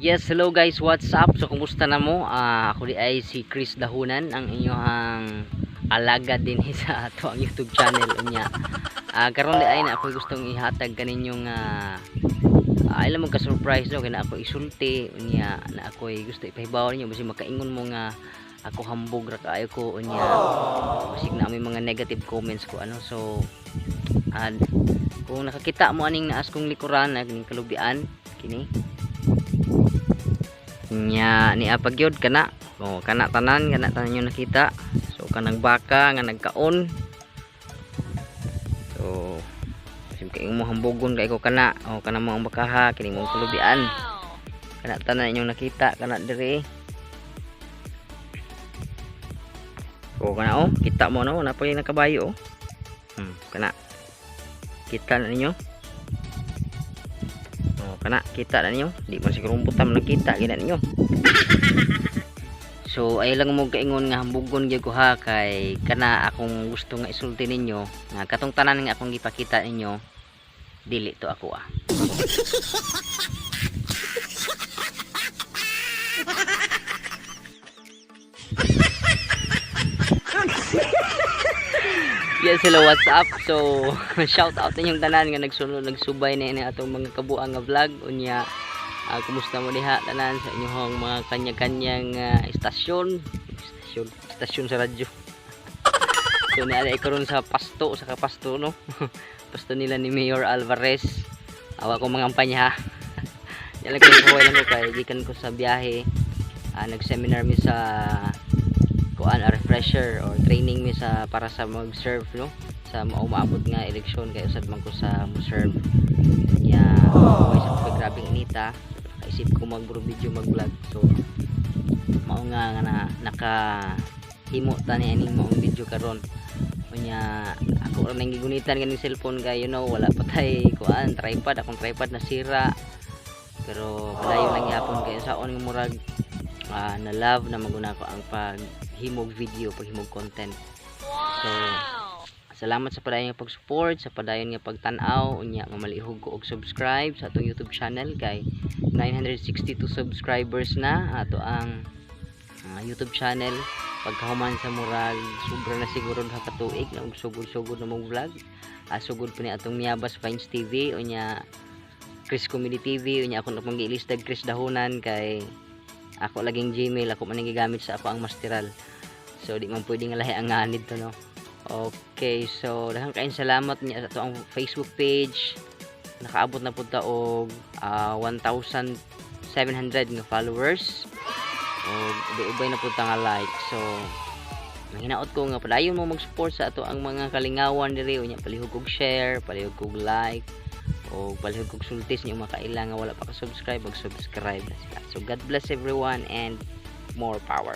Yes, hello guys, what's up? So kumusta na mo? Ako diay si Chris Dahunan, ang inyong alagad din sa ato ang YouTube channel unya. Karon diay na ako gustong ihatag kaninyong alam mo ka surprise, no, kay na ako isulti unya, na ako gusto ipahibaw ninyo basi makaingon mo nga ako hambog ra kaayo ko unya, basig na may mga negative comments ko ano. So kung nakakita mo aning naas kong likuran na kining kalubian kini nya ni apagyod kana, oh, kana tanan yung nakita. So kanang baka nga nagkaon, so sim kay mo hambugon kay ko kana, oh, kana mo ang bakaha kini mong kalubian, kana tanan inyong nakita kana diri, oh, kana, oh, kita mo no, na pa yung nakabayo, oh. Kana kita na ninyo, oh, kana kita na ninyo, di man siguro rumputan nakita gina ninyo. So ay lang mo kaingon nga hambugon gyud ko ha, kay kana akong gusto nga isulti ninyo nga katong tanan nga akong gipakita ninyo dili to ako ah. Yes, hello, what's up? So, shout out ninyong tanan nga nagsunod, nagsubay na ini atong mga kabuang nga vlog. Unya, kumusta mo diha tanan sa inyong mga kanya-kanyang istasyon, istasyon, istasyon sa radyo. So, niala karon sa pasto, sa kapasto, no? Pasto nila ni Mayor Alvarez. Awa ko mga kampanya ha. Yan lang ko lang ko kay gikan ko sa biyahe. Nag-seminar mi sa kuan, a refresher or training mi sa para sa mag-serve, no, sa umaabot nga eleksyon kay usad man ko sa mo-serve nya. Okay sa ko, grabeng inita, kaisip ko mag video, mag vlog. So mao nga nga na naka himo ta ni aning maong video karon. Unya ako ra nang gigunitan kaning cellphone kay wala pa tay kuan tripod, akong tripod nasira, pero padayon lang gyapon kay saon nga murag na love na maguna ko ang paghimog video, paghimog content. So salamat sa padayon nga pag-support, sa padayon nga pagtan-aw. Unya mamalihog ko og subscribe sa atong YouTube channel kay 962 subscribers na ato ang YouTube channel. Pagkahuman sa murag sobra na siguro duha ka tuig na og sugod-sugod na mong vlog. Sugod pa ni atong Miyabas Vines TV, unya Chris Comedy TV, unya ako na pong giilistag Chris Dahunan kay ako laging Gmail ako man ang gigamit sa ako ang masteral, so di man pwede nga lahi ang nganid to, no. Okay, so daghang kayong salamat niya sa ato ang Facebook page. Nakaabot na pud ta og 1,700 nga followers og ubay-ubay na pud ta nga like. So nanginaot ko nga padayon mo mag-support sa ato ang mga kalingawan diri. Unya palihog og share, palihog og like, o palihog og sultis niyo mga kaila nga wala pa ka-subscribe, mag-subscribe na sila. So God bless everyone and more power.